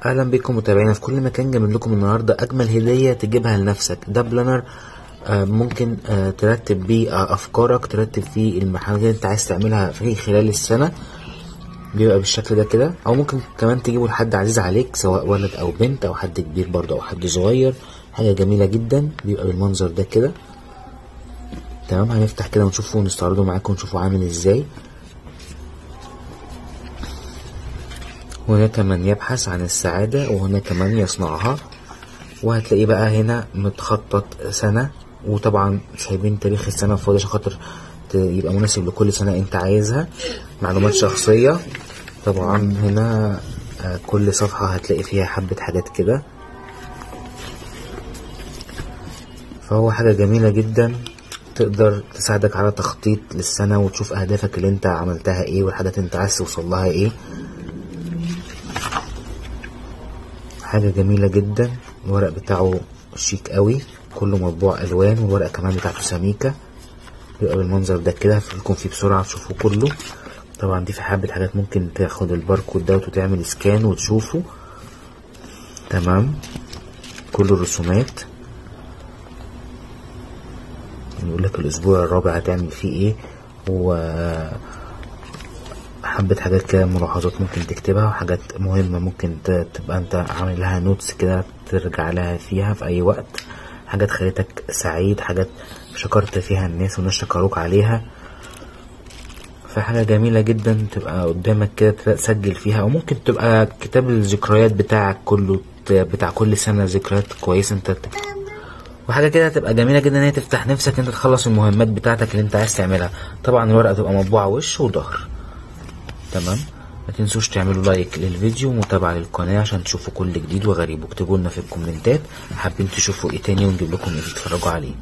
اهلا بكم متابعينا في كل مكان. جايب لكم النهارده اجمل هديه تجيبها لنفسك. ده planner ممكن ترتب بيه افكارك، ترتب فيه المحاولات اللي انت عايز تعملها في خلال السنة. بيبقى بالشكل ده كده، او ممكن كمان تجيبه لحد عزيز عليك، سواء ولد او بنت او حد كبير برضه او حد صغير. حاجة جميلة جدا، بيبقى بالمنظر ده كده. تمام، هنفتح كده ونشوفه ونستعرضه معاكم ونشوفه عامل ازاي. هناك من يبحث عن السعادة وهناك من يصنعها. وهتلاقيه بقى هنا متخطط سنة، وطبعا سايبين تاريخ السنة فاضي عشان خاطر يبقى مناسب لكل سنة انت عايزها. معلومات شخصية طبعا هنا، كل صفحة هتلاقي فيها حبة حاجات كده. فهو حاجة جميلة جدا تقدر تساعدك على تخطيط للسنة، وتشوف أهدافك اللي انت عملتها ايه والحاجات اللي انت عايز توصل لها ايه. حاجة جميلة جدا. الورق بتاعه شيك قوي، كله مطبوع ألوان، والورقة كمان بتاعته سميكة. بيبقى بالمنظر ده كده، هفرجكم فيه بسرعة تشوفوه كله. طبعا دي في حبة حاجات ممكن تاخد الباركود دوت وتعمل scan وتشوفه. تمام، كل الرسومات. يقول لك الأسبوع الرابع هتعمل فيه ايه، و حبة حاجات كده، ملاحظات ممكن تكتبها، وحاجات مهمة ممكن تبقى انت عامل لها notes كده ترجع لها فيها في اي وقت. حاجات خلتك سعيد، حاجات شكرت فيها الناس والناس شكروك عليها. فحاجة جميلة جدا تبقى قدامك كده تسجل فيها، او ممكن تبقى كتاب الذكريات بتاعك كله، بتاع كل سنة ذكريات كويسة انت وحاجة كده تبقى جميلة جدا ان هي تفتح نفسك انت تخلص المهمات بتاعتك اللي انت عايز تعملها. طبعا الورقة تبقى مطبوعة وش وظهر. تمام، ما تنسوش تعملوا like للفيديو ومتابعة للقناة عشان تشوفوا كل جديد وغريب، واكتبوا لنا في الكومنتات حابين تشوفوا ايه تاني ونجيب لكم ايه تتفرجوا عليه.